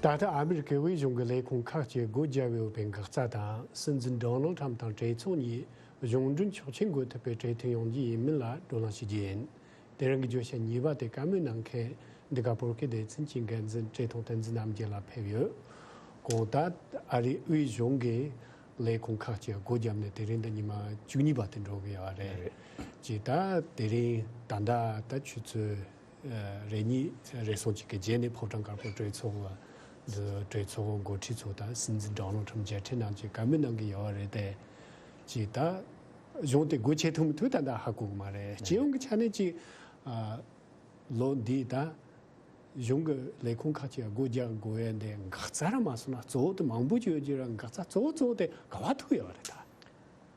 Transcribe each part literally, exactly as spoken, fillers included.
ད་ལྟ་ཨ་མི་རི་ཀའི་དབུས་གཞུང་གི་ལས་ཁུངས་ཁག་ཅིག་སྒོ་བརྒྱབ་ཡོད་པའི་འགག་རྩ་དང་། སྲིད་འཛིན་ཌོ་ནལ་ཁྲམ་དང་གྲོས་ཚོགས་གཉིས་གཞུང་མགྲོན་ཆོག་མཆན་འགོད་ཐུབ་པའི་གྲོས་མཐུན་ཡོང་རྒྱུ་ཡིན་མིན་ལ་བགྲོ་གླེང་བྱེད་རྒྱུ་ཡིན། དེ་རིང་གི་བརྗོད་བྱ་གཉིས་པ་དེ་བཀའ་མོལ་གནང་མཁན་འདི་ག་བོད་སྐད་སྡེ་ཚན་གྱི་འགན་འཛིན་བཀྲས་མཐོང་བསྟན་འཛིན་རྣམ་རྒྱལ་ལགས་ཕེབས་ཡོད། གོང་ད་ཨ་རིའི་དབུས་གཞུང་གི་ལས་ཁུངས་ཁག་ཅིག་སྒོ་བརྒྱབ་ནས་དེ་རིང་ད་ཉི་མ་བཅུ་གཉིས་པ་དེ་འགྲོ་གི་ཡོད་རེད། རེད། ཅེས་ད་དེ་རིང་ད་ལྟ་ད་ཆུ་ཚོད་རེ་གཉིས་རེ་ཟུང་གཅིག་གི་རྗེས་ནས་ཕོ་བྲང་དཀར་པོ་གྲོས་ཚོགས་འདི་གྲོས་ཚོགས་འགོ་ཁྲིད་ཚོ་དང་སྲིད་འཛིན་ཌོ་ནལ་ཁྲམ་མཇལ་འཕྲད་གནང་རྒྱུའི་བཀའ་མོལ་གནང་གི་ཡོད་རེད་དེ། ཅིག་ད་གཞུང་དེ་སྒོ་ཕྱེ་ཐུབ་མི་ཐུབ་ད་ལྟ་ཧ་གོ་གི་མ་རེད། སྤྱི་ཡོངས་ཀྱི་ཆ་ནས་ཅིག་ཨ་ལོ་འདི་ད་གཞུང་གི་ལས་ཁུངས་ཁག་ཅིག་སྒོ་རྒྱག་དགོས་ཡ་འདི་འགག་རྩ་ར་མ་སོང་ན་གཙོ་བོ་དེ་མང་པོ་ཅིག་ཡོད་ཀྱི་ར། འགག་རྩ་གཙོ་བོ་གཙོ་བོ་དེ་ག་བ་ཐུག་ཡོད་རེད་ད།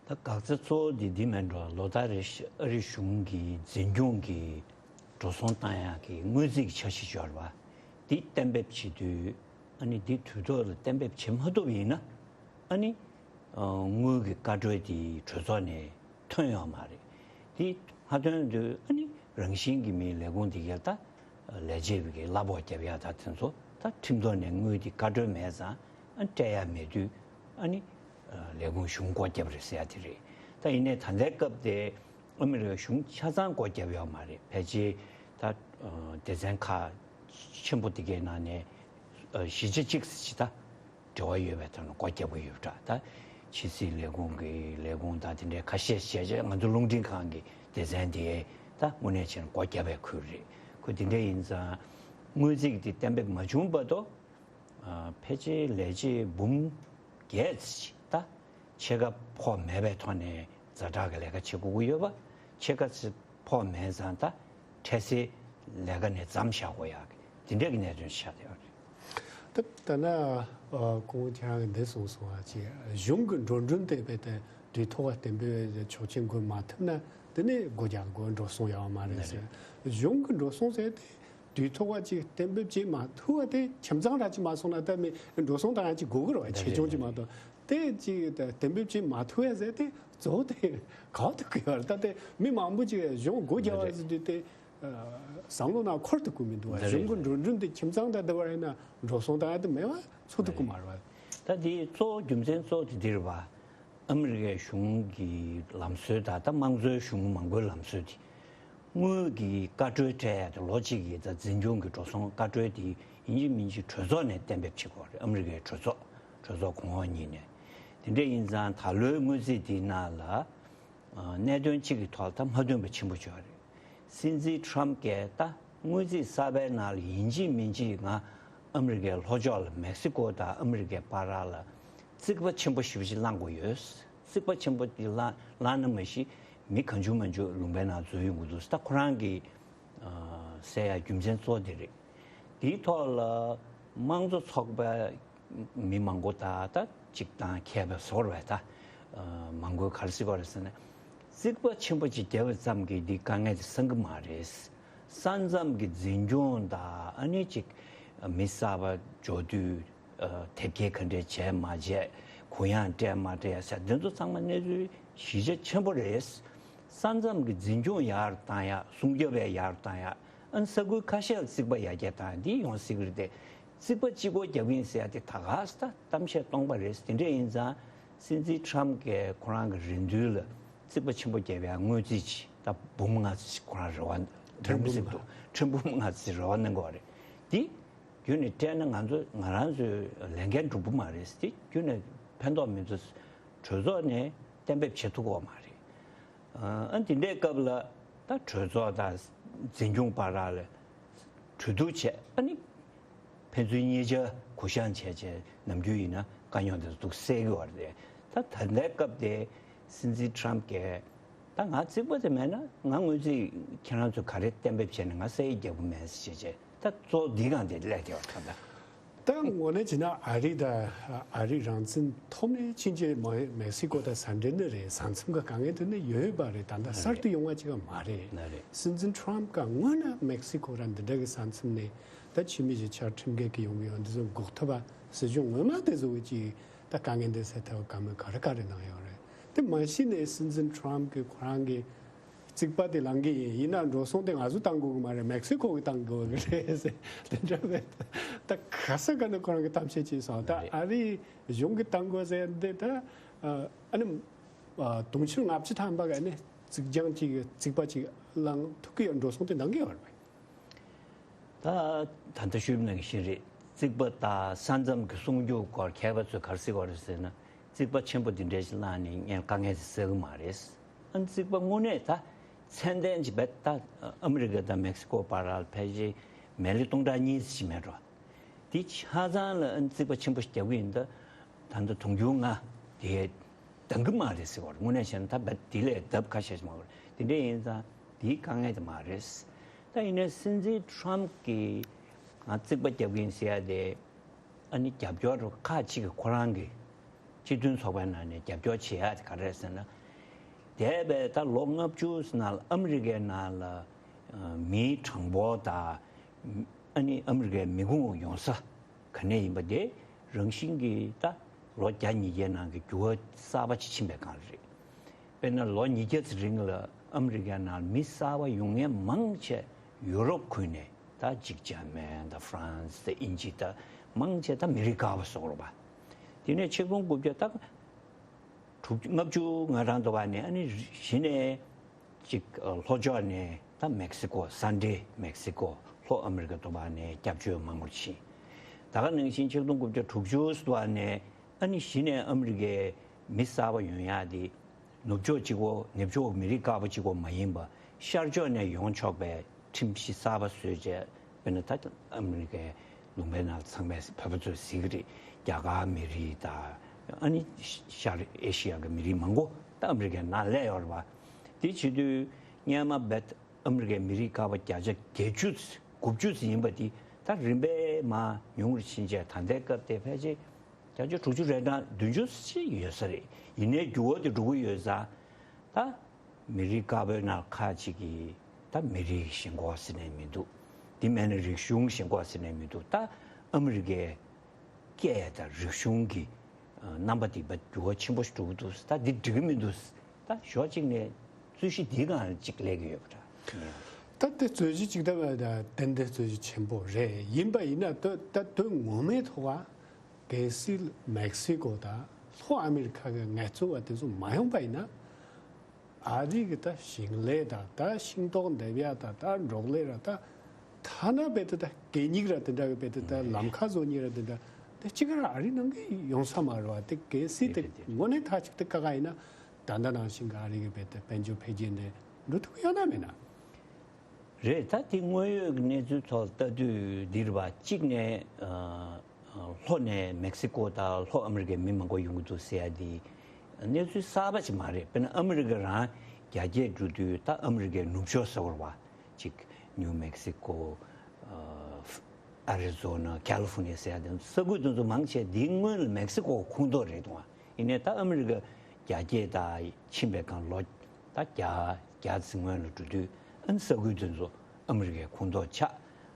ད་འགག་རྩ་གཙོ་བོ་འདི་འདི་མིན་འགྲོ། ལོ་ལྟར་རེ་ཨ་རི་གཞུང་གི་འཛིན་སྐྱོང་གི་འགྲོ་སོང་བཏང་ཡག་གི་དངུལ་རྩིས་ཀྱི་འཆར་གཞི་འབྱོར་བ་འདི་གཏན་འབེབས་བྱེད་དུས་ཨ་ནི་འདི་དུས་ཐོག་ལ་གཏན་འབེབས་བྱེད་མ་ཐུབ་ཡིན་ན་ཨ་ནི་ཨ་དངུལ་གྱི་བཀའ་འཁྲོལ་འདི་གྲོས་ཚོགས་ནས་ཐོན་ཡོད་མ་རེད། འདི་མ་ཐོན་དུས་ཨ་ནི་རང་བཞིན་གྱི་མིའི་ལས་ཁུངས་འདི་གའི་ད་ལས་བྱེད་པའི་གི་གླ་ཕོགས་རྒྱབ་ཡག་ད་དེ་ཚོ་ད་ཁྲིམས་ཐོག་ནས་དངུལ་འདི་བཀའ་འཁྲོལ་མེད་ཙང་ཨ་སྤྲད་ཡག་མེད་དུས་ཨ་ནི་ལས་ཁུངས་གཞུང་སྒོ་བརྒྱབ་རེད་ཟེར་ཡ་དེ་རེད། ད་ཡིན་ནའི་ད་ལྟའི་སྐབས་དེ་ཨ་མི་རི་ཀའི་གཞུང་ཆ་ཚང་སྒོ་བརྒྱབ་ཡོད་མ་རེད། ཕལ་ཆེར་ད་སྡེ་ཚན་ཁག་ཆེན་པོ་དེ་གའི་ནང་ནས་བཞི་ཆ་གཅིག་ཙམ་ཅིག་ད་འབྲེལ་བ་ཡོད་པའི་ཐོག་ནས་སྒོ་བརྒྱབ་ཀྱི་ཡོད་པ་འདྲ། ད་ཕྱི་སྲིད་ལས་ཁུངས་ཀྱི་ལས་ཁུངས་དང་དེ་འདྲའི་ཁ་ཤས་བྱས་རྗེས་ང་ཚོ་རླུང་འཕྲིན་ཁང་གི་སྡེ་ཚན་དེ་ད་དངོས་གནས་བྱས་ན་སྒོ་བརྒྱབ་པའི་ཁུལ་རེད། ཁོ་དེ་འདྲ་ཡིན་ཙང་དངུལ་རྩིས་དེ་གཏན་འབེབས་མ་བྱུང་བར་དུ་ཕལ་ཆེར་ལས་བྱེད་འབུམ་བརྒྱད་ཙམ་ཞིག་ད་ཕྱེད་ཀ་ཕོགས་མེད་པའི་ཐོག་ནས་ཛ་དྲག་གི་ལས་ཀ་བྱེད་དགོས་ཀྱི་ཡོད་པ། ཕྱེད་ཀ་ཙམ་ཕོགས་མེད་ཙང་ད་འཕྲལ་སེལ་ལས་ཀ་ནས་མཚམས་བཞག་དགོས་ཡག་གི་དེ་འདྲ་གི་གནད་དོན་ཆགས་བསྡད་ཡོད་རེད། ད་ད་ལྟ་ཨ་ཁོང་ཁྱེད་རང་གིས་འདི་གསུངས་སོང་བ་ཅིག་གཞུང་གི་འགྲོ་གྲོན་དེ་རྦད་དེ་དུས་ཐོག་ག་གཏན་འབེབས་ཆོག་མཆན་འགོད་མ་ཐུབ་ན་དེ་ནས་སྒོ་རྒྱག་དགོས། འགྲོ་སོང་ཡོང་བ་མ་རེད་ཟེར། གཞུང་གི་འགྲོ་སོང་ཟེར་དེ་དུས་ཐོག་ག་ཅིག་གཏན་འབེབས་བྱེད་མ་ཐུབ་པ་དེ་ཁྱིམ་ཚང་ར་ཅིག་མ་སོང་ན་ད་མི་འགྲོ་སོང་བཏང་ཡ་ཅིག་དགོས་ཀྱི་རེད་བ། ཆེ་ཆུང་ཅིག་མ་གཏོགས་དེ་ཅིག་གཏན་འབེབས་བྱེད་མ་ཐུབ་ཡ་ཟེར་དེ་གཙོ་བོ་དེ་ག་བ་ཐུག་གི་ཡོད་རེད། ད་དེ་མི་མང་པོ་ཅིག་གཞུང་སྒོ་རྒྱག་པ་ཟེར་དུས་དེ། བསམ་བློ་ནང་འཁོར་ཐུབ་ཀྱི་མི་འདུག་བ། འདི་རེད། གཞུང་གི་འགྲོ་གྲོན་དེ་ཁྱིམ་ཚང་དང་འདི་བར་ཡིན་ན་འགྲོ་སོང་བཏང་ཡ་དེ་མེད་པ་ཚོར་ཐུབ་ཀྱི་མ་རེད་བ། ད་དེ་གཙོ་བོ་རྒྱུ་མཚན་གཙོ་བོ་དེ་འདི་རེད་བ། ཨ་མི་རི་ཀའི་གཞུང་གི་ལམ་སྲོལ་དང་ད་དམངས་གཙོའི་གཞུང་མང་པོའི་ལམ་སྲོལ་དེ། དངུལ་གྱི་བཀའ་འཁྲོལ་སྤྲད་ཡ་དེ་ལོ་གཅིག་གི་ད་འཛིན་སྐྱོང་གི་འགྲོ་སོང་བཀའ་འཁྲོལ་དེ་ཡིན་གཅིག་མིན་གཅིག་གྲོས་ཚོགས་ནས་གཏན་འབེབས་བྱེད་དགོས་རེད། ཨ་མི་རི་ཀའི་གྲོས་ཚོགས་གྲོས་ཚོགས་གོང་འོག་གཉིས་ནས། དེ་འདྲ་ཡིན་ཙང་ད་ལོའི་དངུལ་རྩིས་དེའི་ནང་ལ། གནད་དོན་གཅིག་གི་ཐོག་ལ་ད་མ་འདོན་པ་ཆེན་པོ་བྱུང་བ་རེད། སྲིད་འཛིན་ཁྲམ་གྱིས་ད་དངུལ་རྩིས་གསར་པའི་ནང་ལ་ཡིན་གཅིག་མིན་གཅིག་ང་ཨ་མི་རི་ཀའི་ལྷོ་ཕྱོགས་ལ་མེག་སི་ཀོ་དང་ཨ་མི་རི་ཀའི་བར་ལ་རྩིག་པ་ཆེན་པོ་ཞེ་པོ་ཅིག་བསླང་དགོས་ཡོད། རྩིག་པ་ཆེན་པོ་དེ་བསླང་བསླང་ན་མ་གཞི་མི་གང་བྱུང་མང་བྱུང་ལུང་པའི་ནང་འཛུལ་ཡོང་གི་འདུག་ད་ཁོ་རང་གི་གསལ་ཡ་རྒྱུ་མཚན་གཙོ་བོ་དེ་རེད། དེའི་ཐོག་ལ་དམངས་གཙོ་ཚོགས་པ་མི་མང་པོ་དང་ད་གཅིག་དང་མཁས་པའི་ཟོར་བས་ད་མང་པོས་ག་རེ་ཟེར་བ་རེད་ཟེར་ན། རྩིག་པ་ཆེན་པོ་ཅིག་བརྒྱབ་པ་ཙམ་གྱིས་འདི་དཀའ་ངལ་དེ་སངས་ཀྱི་མ་རེད། ས་མཚམས་ཀྱི་འཛིན་སྐྱོང་དང་ཨ་ནི་ཅིག་མི་གསར་པ་འབྱོར་དུས་དེབ་སྐྱེལ་ག་འདྲས་བྱས་མ་བྱས། གུ་ཡངས་སྤྲད་མ་སྤྲད་ཟེར་འདི་ཚོ་ཚང་མ་གནས་ཚུལ་གཞི་རྒྱ་ཆེན་པོ་རེད། ས་མཚམས་ཀྱི་འཛིན་སྐྱོང་ཡག་རུ་བཏང་ཡག་སྲུང་སྐྱོབ་ཡག་ཡག་རུ་བཏང་ཡག་ཨ་ནི་ས་ཁུལ་ཁ་ཤས་ལ་རྩིག་པ་ཡར་རྒྱས་བཏང་ཡག་འདི་ཡོང་སྲིད་ཀྱི་རེད་དེ། རྩིག་པ་གཅིག་པོ་རྒྱབ་ཀྱི་ཡིན་ཟེར་ཡག་དེ་ད་ག་ས་ད་གཏམ་བཤད་སྟོང་པ་རེད། དེ་འདྲ་ཡིན་ཙང་སྲིད་འཛིན་ཁྲམ་གྱིས་ཁོ་རང་གི་རེ་འདུན་ལ་རྩིག་པ་ཆེན་པོ་རྒྱབ་ཡག་དངུལ་རྩིས་ཅིག་ད་འབུམ་ལྔ་ཙམ་ཞིག་ཁོ་རང་རེ་བ། ཁྲི་འབུམ་ལྔ་ཙམ་རེ་བ་གནང་གི་ཡོད་རེད། འདི་རྒྱུན་ནས་སྤྲད་ན་ང་ཚོ་ང་རང་ཚོའི་ལས་འགན་འགྲུབ་པ་མ་རེད། དེ་རྒྱུན་ནས་ཕན་ཐོགས་མི་འདུག་གྲོས་ཚོགས་ནས་གཏན་འབེབས་བྱེད་ཐུབ་ཀྱི་ཡོད་མ་རེད། ཨ་འདི་འདྲའི་སྐབས་ལ་ད་གྲོས་ཚོགས་དང་འཛིན་སྐྱོང་བར་ལ་གྲོས་བསྡུར་བྱས། ཨ་ནི་ཕན་ཚུན་གཉིས་ཆ་གུ་བཤངས་བྱས་བྱས་ནམ་རྒྱུན་ཡིན་ན་དཀའ་རྙོག་དེ་འདུག་སེལ་གྱི་ཡོད་རེད། ད་ད་ལྟའི་སྐབས་དེ་སྲིད་འཛིན་ཁྲམ་གྱིས། ད་ང་རྩིག་པ་དེ་མེད་ན་ང་དངུལ་རྩིས་ཁྱེད་རང་ཚོས་ག་རེ་གཏན་འབེབས་བྱས་ནས་ང་ས་ཡིག་རྒྱག་གི་མེད་ཟེར་བྱས་བྱས། ད་གཙོ་བོ་འདི་སྒང་དེ་སླེབས་བསྡད་ཡོད་ད་ལྟ། ད་དངོས་གནས་བྱས་ན་ཨ་རི་དང་ཨ་རི་རང་བཙན་ཐོབ་ནས་ཕྱིན་ཆད་མ་མེག་སི་ཀོ་དང་ས་འབྲེལ་ནི་རེད། ས་མཚམས་ཀྱི་དཀའ་ངལ་དེ་ནི་ཡོད་པ་རེད། ད་ལྟ་གསར་དུ་ཡོང་བ་ཅིག་མ་རེད། ན་རེད། སྲིད་འཛིན་ཁྲམ་གྱིས་སྔོན་ན་མེག་སི་ཀོ་ར་འདི་འདྲ་གི་ས་མཚམས་ནས་ད་ཕྱི་མི་གཞིས་ཆགས་ཁྲིམས་འགལ་གྱི་ཡོང་གི་ཡོད་འདི་ཚོ་འགོག་ཐུབ་པ། སྲིད་གཞུང་སྔོན་མ་དེ་ཚོ་གི་ཅིག་ད་དཀའ་ངལ་འདི་སེལ་ཐབས་བཀའ་མོལ་ག་རེ་ག་རེ་གནང་ཡོད་རེད། དེ་མ་གཞི་ནས་སྲིད་འཛིན་ཁྲམ་གྱིས་ཁོ་རང་གི་ རྩིག་པ་དེ་ལང་གི་ཡིན། ཡིན་ན་འགྲོ་སོང་དེ་ང་ཚོ་བཏང་དགོས་ཀྱི་མ་རེད། མེག་སི་ཀོ་གིས་བཏང་དགོས་ཀྱི་རེད་ཟེར། དེ་འདྲ་བས་ད་ག་ས་ག་ནས་ཁོ་རང་གིས་གཏམ་བཤད་བྱས་སོང་། ད་ཨ་རིའི་གཞུང་གིས་བཏང་དགོས་ཟེར་འདི་ད་ཨ་ནི་དུང་ཕྱུར་ལྔ་བཅུ་ཐམ་པ་ག་ནས་རྩིག་གྱང་གཅིག་རྩིག་པ་གཅིག་བླངས་ཐུབ་ཀྱི་ཡོད། འགྲོ་སོང་དེ་འདང་གི་ཡོད་རེད། ད་ད་ལྟ་ཞུས་པ་ནང་བཞིན་རེད། རྩིག་པ་དང་ས་མཚམས་ཀྱི་སྲུང་སྐྱོབ་སྐོར་མཁས་པ་ཚོས་ག་རེ་ཟེར་གྱི་ཡོད་རེད་ཟེར་ན། རྩིག་པ་ཆེན་པོ་འདི་འདྲ་ཞིག་བླངས་ནས་ངས་དཀའ་ངལ་དེ་སེལ་གྱི་མ་རེད། ཨ་ནི་རྩིག་པ་དངོས་གནས་ད་ཚད་ལྡན་གྱི་བས་ད་ཨ་མི་རི་ཀ་དང་མེག་སི་ཀོ་བར་ལ་ཕལ་ཆེར་མེ་ལེ་སྟོང་ཕྲག་གཉིས་ཙམ་ཞིག་མེད་འགྲོ། དེ་ཆ་ཚང་ལ་ཨ་ནི་རྩིག་པ་ཆེན་པོ་ཞིག་རྒྱག་གི་ཡིན། ད་ད་ལྟ་དུང་ཕྱུར་ལྔ་དེ་འདང་གི་མ་རེད་ཟེར་བ་རེད། དངོས་གནས་བྱས་ན་ད་བས་དེ་ལས་ལྡབ་ཁ་ཤས་ཤིག་མང་བ་རེད། དེ་འདྲ་ཡིན་ཙང་དེའི་དཀའ་ངལ་དེ་མ་རེད། ད་ཡིན་ནའི་སྲིད་འཛིན་ཁྲོམ་གྱིས་ང་རྩིག་པ་རྒྱབ་ཀྱི་ཡིན་ཟེར་ཡ་དེ། ཨ་ནི་རྒྱབ་སྐྱོར་རུ་ཁག་ཅིག་གིས་ཁོ་རང་གི་སྤྱི་མཐུན་ཚོགས་པའི་ནང་ནས་རྒྱབ་སྐྱོར་བྱེད་ཡ་དེ་ག་རེ་རེད་ཟེར་ན། འདས་པའི་ད་ལོ་ལྔ་བཅུ་ནང་ལ་ཨ་མི་རི་ཀའི་ནང་ལ་མིའི་གྲངས་འབོར་དང་ཨ་ནི་ཨ་མི་རི་ཀའི་མི་ཁུངས་ཡོང་ས་ག་ནས་ཡིན་པ་དེ་རང་བཞིན་གྱིས་ད་ལོ་བརྒྱ་ཉིས་བརྒྱའི་ནང་གི་འགྱུར་བ་གསར་པ་ཅིག་ཕྱིན་པའི་སྒང་རེད། དཔེར་ན་ལོ་ཉིས་བརྒྱ་ཙམ་རིང་ལ་ཨ་མི་རི་ཀའི་ནང་མི་གསར་པ་ཡོང་མཁན་མང་ཆེ་ཡུ་རོབ་ཁུལ་ནས། ད་གཅིག་འཇར་མན་དང་ཧྥ་རན་སི་དང་དབྱིན་ཇི་དང་མང་ཆེ་ད་མི་རིགས་དཀར་པོ་བཟོ་དགོས་པ། དེ་ནས་ཆིག་སྟོང་དགུ་བརྒྱ་ད་དྲུག་ལྔ་བཅུ་ང་གྲངས་དུ་བ་ནས་ཨ་ནི་གཞི་ནས་གཅིག་ལྷོ་ཕྱོགས་ནས་ད་མེག་སི་ཀོ། ས་འབྲེལ་མེག་སི་ཀོ་ལྷོ་ཨ་མི་རི་ཀ་དུ་བ་ནས་སྐྱབས་བཅོལ་མང་པོར་ཕྱིན། ད་ག་ནང་བཞིན་ཆིག་སྟོང་དགུ་བརྒྱ་དྲུག་ཅུ་དུ་བ་ནས་ཨ་ནི་གཞི་ནས་ཨ་མི་རི་ཀའི་མི་གསར་པ་ཡོང་ཡག་དེ། ནུབ་ཕྱོགས་གཅིག་པོ། ནུབ་ཕྱོགས་མི་རིགས་དཀར་པོ་གཅིག་པོ་མ་ཡིན་པ་ཤར་ཕྱོགས་ནས་ཡོང་ཆོག་པའི་ཁྲིམས་གཞི་གསར་པ་བཟོས་རྗེས། དཔེར་ན་ད་ཨ་མི་རི་ཀའི་ལུང་པའི་ནང་ཚང་མས་བོད་པ་ཚོས་གཟིགས་ཀྱི་རེད། རྒྱ་གར་མི་རིགས་དང་ཨ་ནི་ཤར་ཨེ་ཤི་ཡ་གི་མི་རིགས་མང་པོ་ད་ཨ་མི་རི་ཀའི་ནང་སླེབས་ཡོད་རེད་པ། དེ་བྱེད་དུས་སྔོན་མ་བེད་ཨ་མི་རི་ཀའི་མི་རིགས་དཀར་པོ་བརྒྱ་ཆ་བརྒྱད་ཅུ་དགུ་བཅུ་ཙམ་ཡིན་པ་དེ་ད་རིམ་པས་མར་ཉུང་རུ་ཕྱིན་རྗེས་ད་ལྟའི་སྐབས་དེ་ཕལ་ཆེར་བརྒྱ་ཆ་དྲུག་ཅུ་རེ་གྲངས་བདུན་ཅུ་ཅིག་ཡོད་ས་རེད། ཡིན་ནའི་འགྱུར་བ་དེ་འགྲོ་གི་ཡོད་ཙང་། ད་མི་རིགས་དཀར་པོའི་ནང་ཁག་ཅིག་གིས་ད་མི་རིགས་ཞེན་ཁོག་ཟེར་ནའི་མི་འདུག་དེ་མིན་ན་རིག་གཞུང་ཞེན་ཁོག་ཟེར་ནའི་མི་འདུག་ད་ཨ་མི་རི་ཀའི་སྐད་དང་རིག་གཞུང་གི་རྣམ་པ་དེ་འགྱུར་བ་ཆེན་པོ་ཞིག་འགྲོ་གི་འདུག་ད་འདི་འགྲིག་གི་མི་འདུག་ད་ཕྱོགས་གཅིག་ནས་རྩོད་གཞི་འདིའི་སྒང་ལ་ཅིག་སླེབས་ཀྱི་ཡོད་པ་འདྲ། ད་དེ་རྩོད་གཞི་གཅིག་ད་ད་ཏན་ཏན་རྩོད་གཞི་ཆེན་པོ་རེད། ཡིན་པ་ཡིན་ན་ད་ད་དོན་ངོ་མའི་ཐོག་ག་གལ་སྲིད་མེག་སི་ཀོ་དང་ལྷོ་ཨ་མི་རི་ཁ་གི་ངལ་རྩོལ་བ་དེ་ཚོ་མ་ཡོང་པ་ཡིན་ན། ཨ་རི་གི་ད་ཞིང་ལས་དང་ད་ཤིང་ཏོག་འདེབས་ཡག་དང་ད་འབྲོག་ལས་ར་ད་ཐ་ན་རྦད་དེ་ད་གད་སྙིགས་ར་དེ་འདྲ་གི་རྦད་དེ་ད་ལམ་ཁ་བཟོ་མཁན་ར་དེ་འདྲ་དེ་གཅིག་ར་ཨ་རི་ནང་གི་ཡོང་ས་མ་རེད་པ། དེ་གལ་སྲིད་དེ་དངོས་གནས་མཐའ་གཅིག་ཏུ་དཀའ་ཁག་ཡིན་ན་ད་ལྟ་ནང་བཞིན་གི་ཨ་རི་གི་རྦད་དེ་དཔལ་འབྱོར་འཕེལ་རྒྱས་འདི་འགྲོ་ཐུབ་ཀྱི་ཡོད་ན་མེད་ན། རེད། ད་དེ་དངོས་ཡོད་ཀྱི་གནས་ཚུལ་ཐོག་ལྟ་དུས་འདི་རེད་པ། གཅིག་ནས་ཨ་ཨ་ལྷོ་ནས་མེག་སི་ཀོ་དང་ལྷོ་ཨ་མི་རི་ཀའི་མི་མང་པོ་ཡོང་གི་འདུག་ཟེར་ཡ་དེ་གནས་ཚུལ་གསར་པ་ཅིག་མ་རེད། དཔེར་ན་ཨ་མི་རི་ཀ་རང་རྒྱ་སྐྱེད་འགྲོ་དུས་ད་ཨ་མི་རི་ཀའི་ནུབ་ཕྱོགས་ཟེར་བ་རེད་པ། གཅིག་ནིའུ་མེག་སི་ཀོ། ཨ་ཨ་རི་ཛོ་ན། ཁ་ལི་ཧྥོ་ནི་ཡ་ཟེར་ཡ་དེ་ས་ཁུལ་དེ་ཚོ་མང་ཆེ་འདིའི་སྔོན་ལ་མེག་སི་ཀོ་ཁོངས་གཏོགས་རེད་འདུག་ཨ། ཡིན་ནའི་ད་ཨ་མི་རི་ཀ་རྒྱ་སྐྱེད་ད་ཕྱིན་པའི་སྒང་ལོ་ད་བརྒྱ་བརྒྱ་ཙམ་སྔོན་ལ་འགྲོ་དུས་ཨ་ནི་ས་ཁུལ་དེ་ཚོ་ཨ་མི་རི་ཀའི་ཁོངས་གཏོགས་ཆགས།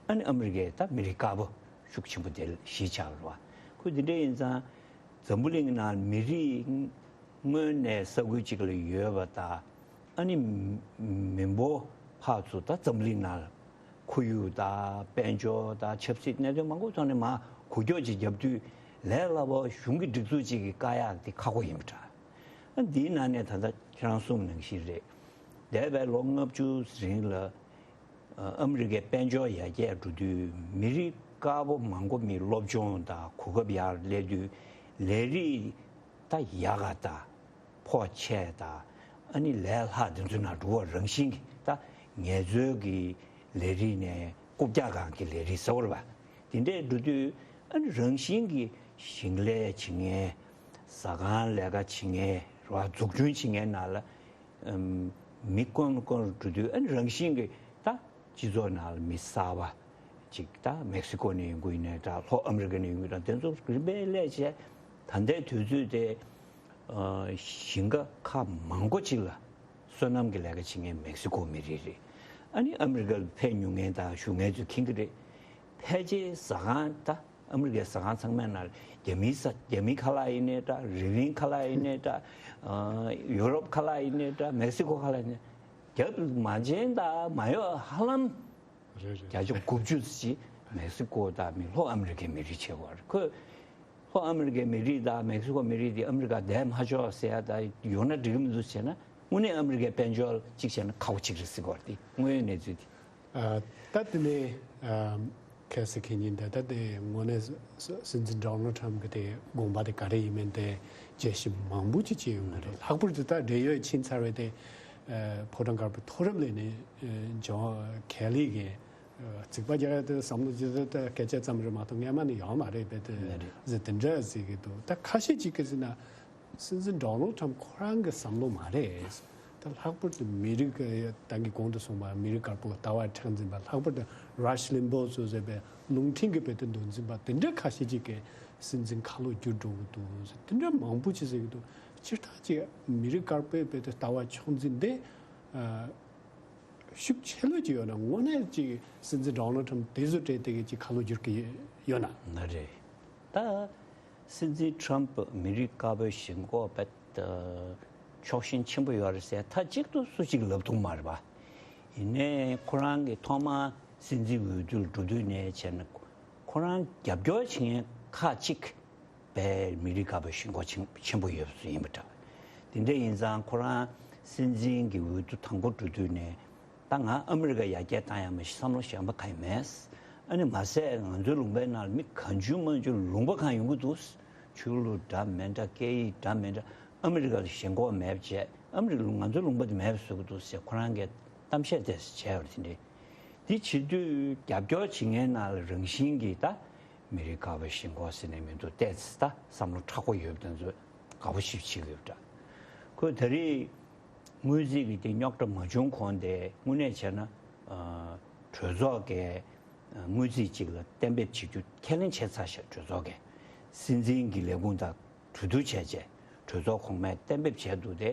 ཨ་ནི་ཨ་མི་རི་ཀའི་ད་མི་རིགས་དཀར་པོ་ཤུགས་ཆེན་པོ་དེ་གཞིས་ཆགས་པ་རེད་པ། ཁོ་དེ་འདྲ་ཡིན་ཙང་འཛམ་བུ་གླིང་གི་ནང་མི་རིགས་སྔོན་ནས་ས་ཁུལ་གཅིག་ལ་ཡོད་པ་དང་། ཨ་ནི་མི་འབོར་ཕར་ཚུར་ད་འཛམ་བུ་གླིང་ནང་ཁོར་ཡུག་དང་དཔལ་འབྱོར་དང་ཆབ་སྲིད་གནད་དོན་མང་པོ་ཐོག་ནས་མར་འགུལ་སྐྱོད་ཅིག་བརྒྱབ་དུས་ལས་སླ་པོ་གཞུང་གི་སྒྲིག་འཛུགས་ཅིག་གིས་བཀག་ཡག་དེ་ཁག་པོ་ཡིན་པ་འདྲ། ཨ་འདིའི་ནང་ནས་ད་ལྟ་ཁྱེད་རང་གསུངས་ནང་བཞིན་རེད། འདས་པའི་ལོ་ལྔ་བཅུ་རིང་ལ་ཨ་མི་རི་ཀའི་དཔལ་འབྱོར་ཡར་རྒྱས་འགྲོ་དུས་མི་རིགས་དཀར་པོ་མང་པོ་མི་སློབ་སྦྱོང་དང་གོ་སྐབས་ཡར་སླེབས་དུས་ལས་རིགས་ད་ཡག་ག་དང་། ཕོ་ཆེ་དང་ཨ་ནི་ལས་སླ་དེ་ཚོ་ནང་འགྲོ་བ་རང་བཞིན་གྱི་ད་ངལ་རྩོལ་གྱི་ལས་རིགས་ནས་རྐུབ་བཀྱག་སྒང་གི་ལས་རིགས་ཟེར་བ་རེད་པ། དེ་འདྲས་འགྲོ་དུས་ཨ་ནི་རང་བཞིན་གྱི་ཞིང་ལས་བྱེད་མཁན། ཟ་ཁང་ལས་ཀ་བྱེད་མཁན་རེད་པ། འཛུགས་སྐྲུན་བྱེད་མཁན་ནང་ལ་ཨམ་མི་དཀོན་དཀོན་རུ་འགྲོ་དུས་ཨ་ནི་རང་བཞིན་གྱི་ད་སྤྱི་ཚོགས་ནང་ལ་མི་གསར་པ་ཅིག་ད་མེག་སི་ཀོ་ནས་ཡོང་གི་ཡིན་ནའི་འདྲ། ལྷོ་ཨ་མི་རི་ཀ་ནས་ཡོང་གི་འདྲ། དེ་ཚོ་རིམ་པས་སླེབས་བྱས་ད་ལྟའི་དུས་ཚོད་དེ། ཨ་ཞིང་ཁ་ཁག་མང་པོ་ཅིག་ལ་སོ་ནམ་གྱི་ལས་ཀ་བྱེད་མཁན་མེག་སི་ཀོ་མི་རིགས་རེད། ཨ་ནི་ཨ་མི་རི་ཀར་ཕེབས་མྱོང་མཁན་དང་བཞུགས་མཁན་ཚོས་མཁྱེན་གྱི་རེད། ཕལ་ཆེར་ཟ་ཁང་ད་ཨ་མི་རི་ཀའི་ཟ་ཁང་ཚང་མའི་ནང་རྒྱ་མིའི་ཟ་རྒྱ་མིའི་ཁ་ལག་ཡིན་ནའི་འདྲ། རི་བོའི་ཁ་ལག་ཡིན་ནའི་འདྲ། ཨ་ཡུ་རོབ་ཁ་ལག་ཡིན་ནའི་འདྲ། མེག་སི་ཀོ་ཁ་ལག་ཡིན་ནའི་ རྒྱབ་མ་བྱན་དང་མ་གཡོག་ཧ་ལམ་རེད་རེད། བརྒྱ་ཆ་དགུ་བཅུ་ཙམ་ཅིག་མེག་སི་ཀོ་དང་མི་ལྷོ་ཨ་མི་རི་ཀའི་མི་རིགས་བྱེད་ཀྱི་ཡོད་རེད། ཁོས་ལྷོ་ཨ་མི་རི་ཀའི་མི་རིགས་དང་མེག་སི་ཀོ་མི་རིགས་དེ་ཨ་མི་རི་ཀ་བསྡད་མ་ཆོག་ཟེར་ཡ་དང་ཡོང་ན་འགྲིག་གི་མི་འདུག་ཟེར་ན། དངོས་གནས་ཨ་མི་རི་ཀའི་དཔལ་འབྱོར་གཅིག་བྱས་ན་ཁག་པོ་གཅིག་རེད་ཟེར་གྱི་ཡོད་རེད། དེ་དངོས་ཡོད་གནས་ཚུལ་དེ། ཨ། ད་དེ་ནས་ཨ། ཁ་སང་ཁེ་ཉིན་ད་ལྟ་དེ་དངོས་གནས་སྲིད་འཛིན་ཌོ་ནལ་ཊམ་གྱི་དེ་དགོངས་པ་དེ་ག་རེ་ཡིན་མིན་དེ་དཔྱད་ཞིབ་མང་པོ་ཅིག་བྱས་ཡོང་གི་རེད། ལྷག་པར་དུ་ད་འབྲེལ་ཡོད་ཕྱིན་ཚར་བའི་དེ་ཨ། ཕོ་བྲང་དཀར་པོའི་མཐོ་རིམ་ལས་སྣེ་ཨ། ཇོན་ཁེ་ལི་གིས་ཨ། རྩིག་པ་རྒྱག་ཡ་དེ་བསམ་བློ་ཅི་ཟེར་ད་སྐད་ཆ་ཙམ་རེད་མ་གཏོགས་སྔོན་མ་ནས་ཡོད་མ་རེད་པས་དེ་ནས་རེད། ཟེར་དེ་འདྲ་ཟེར་གྱི་འདུག་ད་ཁ་ཤས་ཅིག་གིས་ཟེར་ན། སྲིད་འཛིན་ཌོ་ནལ་ཊམ་ཁོ་རང་གི་བསམ་བློ་མ་རེད། ད་ལྷག་པར་དུ་མི་རིགས་ཀྱི་ད་གིན་གོང་དུ་གསུངས་པ་མི་རིགས་དཀར་པོ་ལྟ་བ་མཁྲེགས་འཛིན་པ་ལྷག་པར་དུ་རཱཤ་ལིམ་བྷོ་སོགས་ཟེར་བའི་རླུང་འཕྲིན་གྱི་བོད་དོན་མདོ་འཛིན་པ་དེ་འདྲ་ཁ་ཤས་ཅིག་གིས་སྲིད་འཛིན་ཁ་ལོ་བསྒྱུར་འགྲོ་གི་འདུག་དེ་འདྲ་མང་པོ་ཅིག་ཟེར་གྱི་འདུག་སྤྱིར་བཏང་ཅིག་མི་རིགས་དཀར་པོའི་བོད་དོན་ལྟ་བ་མཁྲེགས་འཛིན་དེ་ཨ། ཤུགས་ཆེ་ལོས་ཀྱི་ཡོད་ན་དངོས་གནས་ཀྱི་སྲིད་འཛིན་ཌོ་ནལ་ཊམ་དེ་ཚོ་གྲས་དེ་གི་ཅིག་ཁ་ལོ་བསྒྱུར་གི་ཡོད་ན། ན་རེད། ད་སྲིད་འཛིན་ཊམ་མི་རིགས་དཀར་པོའི་ཞེན་ཁོག་དཔེ་ཕྱོགས་ཞེན་ཆེན་པོ་ཡོད་རེད་ཟེར་མཐའ་གཅིག་ཏུ་སུ་གཅིག་ལབ་ཐུབ་མ་རེད་པ། ཡིན་ནའི་ཁོ་རང་གི་ཐོག་མ་སྲིད་འཛིན་འོས་བསྡུ་ལ་འགྲོ་དུས་ནས་བྱས་ན་ཁོ་རང་རྒྱབ་སྐྱོར་བྱེད་མཁན་ཁག་ཅིག་པའི་མི་རིགས་དཀར་པོའི་ཞེན་ཁོག་ཆེན་ཆེན་པོ་ཡོད་པ་ཡིན་པ་འདྲ། དེ་འདྲ་ཡིན་ཙང་ཁོ་རང་སྲིད་འཛིན་གྱི་འོས་བསྡུ་དང་པོ་འགྲོ་དུས་ནས་ད་ང་ཨ་མི་རི་ཀ་ཡར་རྒྱས་བཏང་ཡག་མ་གཞི་བསམ་བློ་གཞན་པ་གང་ཡང་མེད། ཨ་ནི་མ་ཟད་ང་ཚོའི་ལུང་པའི་ནང་ལ་མི་གང་བྱུང་མང་བྱུང་ལུང་པ་གང་ཡོང་གི་འདུག་ཆོས་ལུགས་འདྲ་མི་འདྲ་སྐད་ཡིག་འདྲ་མི་འདྲ་ཨ་མི་རི་ཀ་ལ་ཞེན་ཁོག་མེད་པ་བྱས་ཨ་མི་རི་ཀ་ལ་ང་ཚོའི་ལུང་པ་དེ་མེད་པ་བཟོ་གི་འདུག་ཟེར་ཁོ་རང་གིས་གཏམ་བཤད་དེ་བྱས་པ་རེད། དེ་འདྲའི་དེ་བྱེད་དུས་རྒྱབ་སྐྱོར་བྱེད་མཁན་ནང་ལ་རང་བཞིན་གྱིས་ད། མི་རིགས་དཀར་པོའི་ཞེན་ཁོག་ཟེར་ནས་མི་འདུག་ཏོག་ཙམ་ད་བསམ་བློ་མཁྲེགས་པོ་ཡོད་པ་དེ་ཚོ་དགའ་པོ་ཞིག་བྱེད་ཀྱི་ཡོད་པ་འདྲ། ཁོས་ད་རེས་དངུལ་རྩིས་ཀྱི་དེ་རྙོག་དྲ་མ་བྱུང་གོང་དེ་དངོས་གནས་བྱས་ན་ཨ། གྲོས་ཚོགས་ཀྱི་ཨ། དངུལ་རྩིས་གཅིག་ལ་གཏན་འབེབས་བྱེད་རྒྱུ་ཁས་ལེན་བྱས་ཚར་ཤག་གྲོས་ཚོགས་ཀྱི་སྲིད་འཛིན་གྱི་ལས་ཁུངས་དང་གྲོས་བསྡུར་བྱས་རྗེས་གྲོས་ཚོགས་གོང་མས་གཏན་འབེབས་བྱས་འདུག་སྟེ་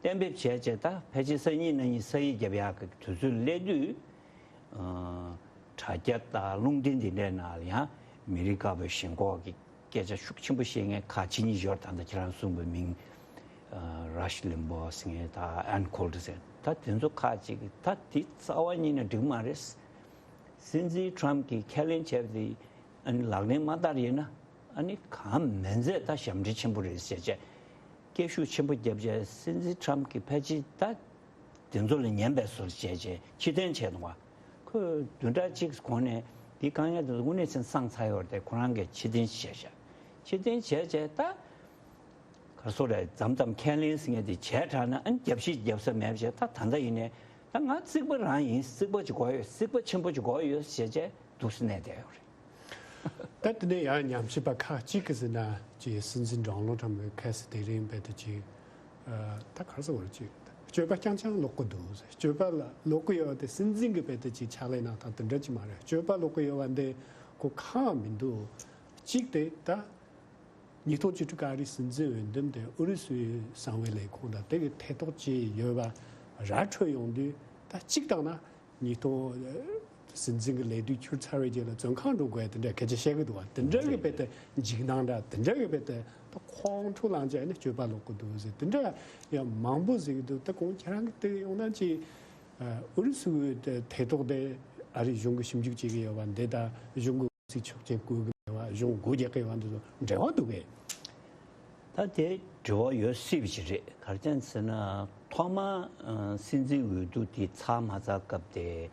གཏན་འབེབས་བྱས་རྗེས་ད་ཕལ་ཆེར་སང་ཉིན་གནངས་ཉིན་ས་ཡིག་བརྒྱབ་ཡག་གི་དུས་ཚོད་སླེབས་དུས། ཨ། དྲ་རྒྱ་དང་རླུང་འཕྲིན་འདི་འདྲའི་ནང་ལ་ཡང་མི་རིགས་དཀར་པོའི་ཞེན་ཁོག་གི་སྐད་ཆ་ཤུགས་ཆེན་པོ་བཤད་མཁན་ཁག་ཅིག་གཉིས་ཡོད་རེད། ད་ལྟ་ཁྱེད་རང་གསུངས་པའི་མིང་ཨ། རཱཤ་ལིམ་བྷོ་ཟེར་མཁན་དང་ཨན་ཁོལ་ཌི་ཟེར་མཁན་ད་དེ་ཚོ་ཁག་ཅིག་གིས་ད་དེ་རྩ་བ་ཉིད་ནས་འགྲིག་མ་རེད། སྲིད་འཛིན་ཊམ་གྱིས་ཁས་ལེན་བྱས་པ་དེ་ཨ་ནི་ལག་ལེན་མ་བསྟར་ཡིན་ན་ཨ་ནི་གང་མིན་ཚད་ད་ཞབས་འདྲེན་ཆེན་པོ་རེད་ཟེར་བྱས་སྐད་ཤུགས་ཆེན་པོ་བརྒྱབ་བྱས་སྲིད་འཛིན་ཊམ་གྱིས་ཕལ་ཆེར་ད། དེ་ཚོ་ལ་ཉན་པའི་བཟོ་བྱས་བྱས་ཕྱིར་འཐེན་བྱས་འདུག་བ། ཁོས་བདུན་ཕྲག་གཅིག་གོང་ནས་འདི་དཀའ་ངལ་དེ་ཚོ་དངོས་གནས་ཚན་སངས་ཚར་ཡོད་རེད་དེ་ཁོ་རང་གིས་ཕྱིར་འཐེན་བྱས་ཤག་ཕྱིར་འཐེན་བྱས་བྱས་ད། ག་རེ་ཟེར་དགོས་རེད། མཚམས་མཚམས་ཁས་ལེན་ཟེར་མཁན་དེ་བྱས་དྲགས་ན་ཨ་ནི་རྒྱབ་བཤིག་རྒྱབ་ས་མེད་བྱས་ད་ད་ལྟ་ཡིན་ནའི་ད་ང་རྩིག་པ་རང་ཡིན། རྩིག་པ་ཅིག་དགོས་ཡོད། རྩིག་པ་ཆེན་པོ་ཅིག་དགོས་ཡོད་ཟེར་བྱས་འདུག་སེ་གནས་བསྡད་ཡོད་རེད། ད་དེ་ནས་ཡང་ཉམས་ཞིབ་པ་ཁག་ཅིག་གིས་ཟེར་ན་ཅིག་སྲིད་འཛིན་ཌོ་ནལ་ཊམ་གྱི་ཁ་སང་དེ་རིང་རྦད་དེ་ཅིག་ཨ། ད་ག་རེ་ཟེར་དགོས་རེད། ཅིག་སྤྱོད་པ་རྐྱང་རྐྱང་ལོག་གི་འདུག་སྤྱོད་པ་ལ་ལོག་གི་ཡོད་པ་དེ་སྲིད་འཛིན་གྱི་རྦད་དེ་ཅིག་ཕྱག་ལས་གནང་སྟངས་དེ་འདྲ་ཅིག་མ་རེད། སྤྱོད་པ་ལོག་གི་ཡོད་པ་འདི་ཁོ་གང་ཡང་མི་འདུག་གཅིག་དེ་ད་ཉིས་སྟོང་བཅུ་དྲུག་ག་རེ་སྲིད་འཛིན་འོས་འདེམས་དེ་ཨུ་རུ་སུའི་གསང་བའི་ལས་ཁུངས་དང་དེ་གི་ཐེ་གཏོགས་བྱས་ཡོད་པ་ར་འཕྲོད་ཡོང་དུས་ད་གཅིག་བཏང་ན། ཉིས་སྟོང་། སྲིད་འཛིན་གྱི་ལས་དུས་འཁྱོལ་ཚར་བའི་རྗེས་ལ་བཙོན་ཁང་འགྲོ་དགོས་ཡ་དེ་འདྲ་སྐད་ཆ་བཤད་ཀྱི་འདུག་བ། དེ་འདྲ་གི་རྦད་དེ་འཇིགས་སྣང་འདྲ་དེ་འདྲ་གི་རྦད་དེ་ད་ཁོང་ཁྲོ་ལངས་བྱས་ནས་སྤྱོད་པ་ལོག་གི་འདུག་ཟེར་དེ་འདྲ་ཡང་མང་པོ་ཟེར་གྱི་འདུག་ད་ཁོང་ཁྱེད་རང་གི་དེ་ཡོང་ན་ཅི། ཨུ་རུ་སུའི་དེ་ཐེ་གཏོགས་དེ་ཨ་རིའི་གཞུང་གི་ཞིབ་འཇུག་བྱེད་ཀྱི་ཡོད་བ་འདི་ད་གཞུང་གི་ཚིག་ཆོག་མཆན་བཀོད་ཀྱི་ཡོད་བ་གཞུང་སྒོ་རྒྱག་གི་ཡོད་བ་འདི་ཚོ་འབྲེལ་བ་འདུག་གས། ད་དེ་འབྲེལ་བ་ཡོད་སྲིད་པ་ཞིག་རེད། ག་རེ་བྱས་ཟེར་ན་ཐོག་མ་ཨ། སྲིད་འཛིན་འོས་བསྡུ་དེ་ཚར་མ་ཚར་སྐབས་དེ་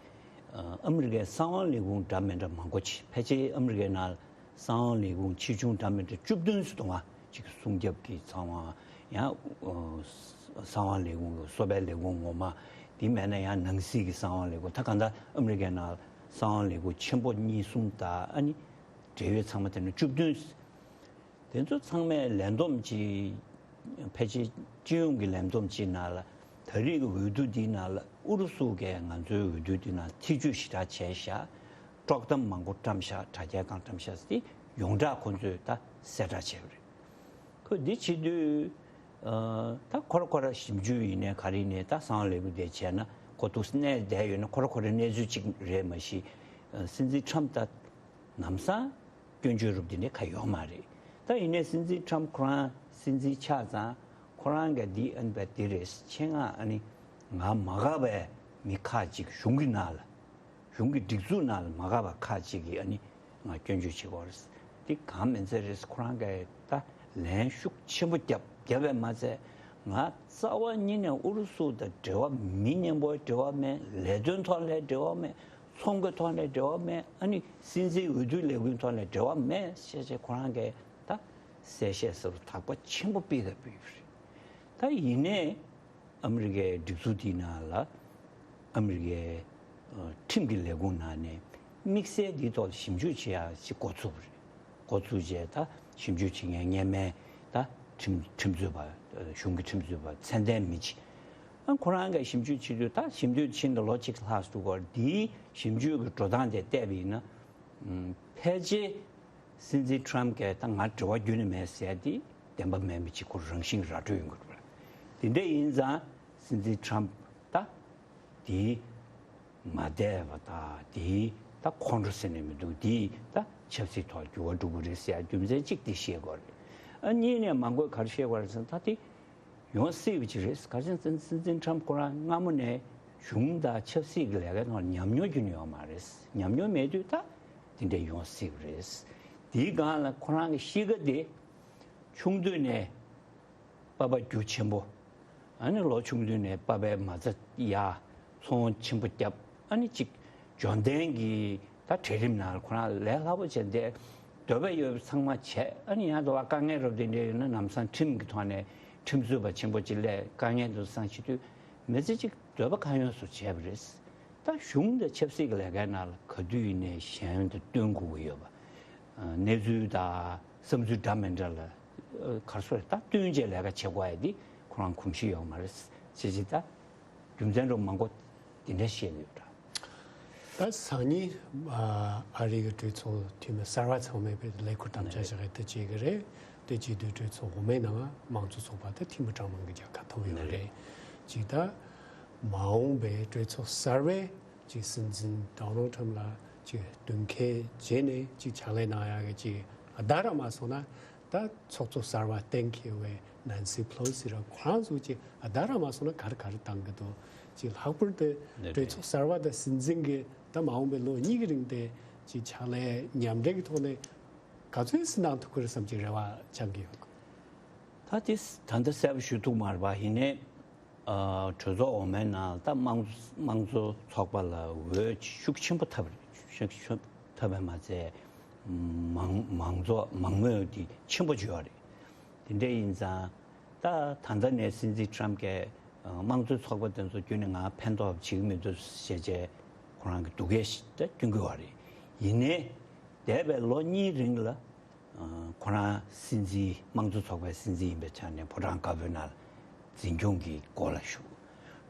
ཨ། ཨ་མི་རི་ཀའི་གསང་བ་ལས་ཁུངས་འདྲ་མི་འདྲ་མང་པོ་ཅིག་ཕལ་ཆེར་ཨ་མི་རི་ཀའི་ནང་གསང་བ་ལས་ཁུངས་ཆེ་ཆུང་འདྲ་མི་འདྲ་བཅུ་བདུན་ཙམ་འདུག་བ། གཅིག་སྲུང་སྐྱོབ་ཀྱི་གསང་བ་ཡང་ཨ། གསང་བ་ལས་ཁུངས་སོ་པའི་ལས་ཁུངས་ངོ་མ་དེ་མེད་ན་ཡང་ནང་སྲིད་ཀྱི་གསང་བ་ལས་ཁུངས་ད་གང་ལྟར་ཨ་མི་རི་ཀའི་ནང་གསང་བ་ལས་ཁུངས་ཆེན་པོ་གཉིས་གསུམ་དང་ཨ་ནི་འབྲེལ་ཡོད་ཚང་མ་དེ་ནི་བཅུ་བདུན། དེ་ཚོ་ཚང་མས་ལས་བསྡོམས་ཀྱིས་ཕལ་ཆེར་སྤྱི་ཡོངས་ཀྱི་ལས་བསྡོམས་ཀྱི་ནང་ལ་ད་རེས་ཀྱི་འོས་བསྡུ་འདིའི་ནང་ལ་ཨུ་རུ་སུ་གིས་ང་ཚོའི་འོས་བསྡུ་འདི་ནང་ཐེ་ཇུས་ཞེ་དྲག་བྱས་ཤག་དཀྲོག་གཏམ་མང་པོ་བཀྲམ་ཤག་དྲ་རྒྱའི་སྒང་བཀྲམ་ཤག་ཟེར་ཏེ་ཡོངས་གྲགས་ཁོ་ཚོས་ད་གསལ་བསྒྲགས་བྱས་པ་རེད། ཁོས་འདི་བྱེད་དུས་ཨ། ད་ཁོ་ར་ཁོ་ར་ཞིབ་འཇུག་ཡིན་ནའི་ག་རེ་ཡིན་ནའི་ད་གསང་བ་ལས་ཁུངས་དེ་བྱས་ན་ཁོ་འདུག་སེ་གནས་བསྡད་ཡོད་ན་ཁོ་ར་ཁོ་རའི་གནས་ཚུལ་གཅིག་རེད་མ་གཞི་ཨ། སྲིད་འཛིན་ཁྲམ་ད། ལམ་སང་སྐྱོན་བརྗོད་རུབ་འདི་འདྲའི་ཁ་ཡོད་མ་རེད། ད་ཡིན་ནའི་སྲིད་འཛིན་ཁྲམ་ཁོ་རང་སྲིད་འཛིན་ཆགས་ཙང་ཁོ་རང་ག་འདི་ཨན་པ་འདི་རེད། ཆེད་མངགས་ཨ་ནི་ ང་མ་དགའ་བའི་མི་ཁག་ཅིག་གཞུང་གི་ནང་ལ། གཞུང་གི་སྒྲིག་འཛུགས་ནང་ལ་མ་དགའ་བ་ཁག་ཅིག་གིས་ཨ་ནི་ང་སྐྱོན་བརྗོད་བྱེད་ཀྱི་ཡོད་རེད། འདི་གང་མིན་ཚད་རེད། ཁོ་རང་གིས་ད་ལན་ཤུགས་ཆེན་པོ་བརྒྱབ་བརྒྱབ་པས་མ་ཚད། ང་རྩ་བ་ཉིད་ནས་ཨུ་རུ་སུ་དང་འབྲེལ་བ། མི་མཉམ་པོའི་འབྲེལ་བ་མེད། ལས་དོན་ཐོག་ལ་འབྲེལ་བ་མེད། ཚོང་གི་ཐོག་ལ་འབྲེལ་བ་མེད། ཨ་ནི་སྲིད་འཛིན་འོས་བསྡུ་ལས་ཁུངས་ཐོག་ལ་འབྲེལ་བ་མེད་ཞེས་བྱས་ཁོ་རང་གིས་ད་གསལ་བཤད་ཟེར་བ་དག་པ་ཆེན་པོ་སྤེལ་ད་སྤེལ་ཡོད་རེད། ད་ཡིན་ནའི་ཨ་མི་རི་ཀའི་སྒྲིག་འཛུགས་དེའི་ནང་ལ་ཨ་མི་རི་ཀའི་ཨ་ཁྲིམས་ཀྱི་ལས་ཁུངས་ནང་ནས་དམིགས་བསལ་འདིའི་ཐོག་ཞིབ་འཇུག་བྱེད་ཡག་ཅིག་འགོ་ཚུགས་པ་རེད། འགོ་ཚུགས་རྗེས་ད་ཞིབ་འཇུག་བྱེད་མཁན་སྔོན་མའི་ད་ཁྲིམས་ཁྲིམས་རྩོད་པ། གཞུང་གི་ཁྲིམས་རྩོད་པ་ཚད་ལྡན་མི་གཅིག་ཨ་ཁོ་རང་གིས་ཞིབ་འཇུག་བྱེད་དུས། ད་ཞིབ་འཇུག་ཕྱིན་ནས་ལོ་གཅིག་ལྷག་འགྲོ་གི་ཡོད་རེད། འདིའི་ཞིབ་འཇུག་གི་འགྲོ་སྟངས་དེ་བལྟས་པ་ཡིན་ན། ཕལ་ཆེར་སྲིད་འཛིན་ཊམ་གྱིས་ད་ང་འབྲེལ་བ་རྒྱུན་ནས་མེད་ཟེར་ཡ་དེ་བདེན་པ་མེད་པ་ཅིག་ཁོ་རང་བཞིན་ར་སྤྲོད་ཡོང་གི་འདུག་དེ་འདྲ་ཡིན་ཙང་སྲིད་འཛིན་ཊམ་ད་དེའི་མ་བསྡད་པ་དང་། དེའི་ད་ཁོང་ཁྲོ་ཟེར་ནས་མི་འདུག་དེའི་ད་ཆབ་སྲིད་ཐོག་འགྱུར་བ་འགྲོ་གི་རེད་ཟེར་ཡ་རྒྱུ་མཚན་གཅིག་དེ་བཤད་དགོས་རེད། ཨ་གཉིས་ནས་མང་པོས་ག་རེ་བཤད་དགོས་རེད་ཟེར་ན། ད་དེ་ཡོང་སྲིད་པ་ཅིག་རེད། ག་རེ་ཟེར་ན་སྲིད་འཛིན་ཊམ་ཁོ་རང་སྔ་མོ་ནས་གཞུང་དང་ཆབ་སྲིད་ཀྱི་ལས་ཀའི་ནང་ཉམས་མྱོང་རྒྱུན་ཡོད་མ་རེད། ཉམས་མྱོང་མེད་དུས་ད་དེ་འདྲ་ཡོང་སྲིད་པ་རེད། དེའི་སྒང་ལ་ཁོ་རང་གི་གཤིས་ཀ་དེ་ཆུང་དུས་ནས་པ་ཕ་རྒྱུ་ཆེན་པོ། ཨ་ནི་ལོ་ཆུང་དུས་ནས་པ་ཕའི་མ་རྩ་ཡ་ཚོང་ཆེན་པོ་བརྒྱབ། ཨ་ནི་གཅིག་འབྱོར་ལྡན་གྱི་ད་གྲལ་རིམ་ནང་ལ་ཁོ་རང་ལས་སླ་པོ་བྱས་ཏེ་འདོད་པ་ཡོད་པ་ཚང་མ་བྱས། ཨ་ནི་ཡང་དུ་བ་དཀའ་ངལ་རབ་དེ་འདྲ་ཡོད་ན་ལམ་སང་ཁྲིམས་ཀྱི་ཐོག་ནས་ཁྲིམས་རྩོད་པ་ཆེན་པོ་ཅིག་སླེབས། དཀའ་ངལ་དུ་སང་བྱེད་དུས་མི་ཚེ་གཅིག་འདོད་པ་གང་ཡོང་སུ་བྱས་པ་རེད། ད་གཞུང་དང་ཆབ་སྲིད་ཀྱི་ལས་ཀའི་ནང་ལ་ག་དུས་ཡིན་ནའི་གཞན་དང་བསྟུན་དགོས་ཀྱི་ཡོད་པ། གནས་ཚུལ་དང་བསམ་ཚུལ་འདྲ་མི་འདྲ་ལ་ག་རེ་ཟེར། ད་བསྟུན་བྱས་ལས་ཀ་བྱེད་དགོས་ཡ་འདི་ཁོ་རང་གོམས་གཤིས་ཡོད་མ་རེད། བྱས་ཙང་ད་རྒྱུ་མཚན་འདྲ་མང་པོ་འདི་འདྲ་བཤད་ཡོད་འདྲ། ད་སང་ཉིན་ཨ་རི་གི་གྲོས་ཚོགས་འཐུས་མི་གསར་པ་ཚང་མས་ལས་ཁུར་དམ་བཅའ་བཞག་ཡ་དེ་བྱེད་ཀྱི་རེད། དེ་བྱེད་དུས་གྲོས་ཚོགས་འོག་མའི་ནང་མང་གཙོ་ཚོགས་པ་དང་འཐུས་མི་གྲངས་མང་གི་རྒྱལ་ཁ་ཐོབ་ཡོད་རེད། ཅིག་ད་མ་འོངས་པའི་གྲོས་ཚོགས་གསར་པའི་ཅིག་སྲིད་འཛིན་ཌོ་ནལ་ཊམ་ལ་ཅིག་མདུན་མཁྱེན་བྱས་ནས་ཅིག་ཕྱག་ལས་གནང་ཡག་གི་ཅིག་ཨ་ད་ར་མ་སོང་ན། ད་ཚོགས་གཙོ་གསར་པ་གཏན་འཁེལ་བའི་ནན་སི་ཕེ་ལོ་སི་ར་ཁོ་རང་ཚོ་ཅིག་ཨ་ད་ར་མ་སོང་ན་ག་རེ་ག་རེ་བཏང་གི་འདུག་ཅིག་ལྷག་པར་དུ་གྲོས་ཚོགས་གསར་པ་དང་སྲིད་འཛིན་གྱི་ད་མ་འོངས་པའི་ལོ་གཉིས་ཀྱི་རིང་དེ་ཅིག་ཕྱག་ལས་མཉམ་འབྲེལ་གྱི་ཐོག་ནས་ག་ཚོད་ཙམ་གནང་ཐུབ་ཀྱི་རེད་བསམ་གྱི་རེ་བ་བཅང་གི་ཡོད། ད་དེ་ད་ལྟ་གསལ་པོ་ཞུ་ཐུབ་མ་རེད་པ། ཡིན་ནའི་ཨ་གྲོས་ཚོགས་འོག་མའི་ནང་ད་དམངས་དམངས་གཙོ་ཚོགས་པ་ལ་འོས་ཤུགས་ཆེན་པོ་ཐོབ་རེད། ཤུགས་ཆེན་པོ་ཐོབ་པས་མ་ཚད་མང་མང་ཚོགས་མང་མོས་དེ་ཆེན་པོ་བྱུང་བ་རེད། དེ་འདྲ་ཡིན་ཙང་ད་ད་ལྟ་ནས་སྲིད་འཛིན་ཊམ་གྱིས་ཨ་དམངས་གཙོ་ཚོགས་པ་དེ་ཚོ་བརྒྱུད་ནས་ང་ཕན་ཐོགས་བྱེད་ཀྱི་མི་འདུག་ཞེས་བྱས་ཁོ་རང་གི་སྡུག་སྐད་ཞིག་ད་སྐྱོན་གྱི་ཡོད་རེད། ཡིན་ནའི་འདས་པའི་ལོ་གཉིས་རིང་ལ་ཨ་ཁོ་རང་སྲིད་འཛིན་དམངས་གཙོ་ཚོགས་པའི་སྲིད་འཛིན་ཡིན་པའི་ཆ་ནས་ཕོ་བྲང་དཀར་པོའི་ནང་ལ་འཛིན་སྐྱོང་གི་སྒོ་ལ་ཞུགས།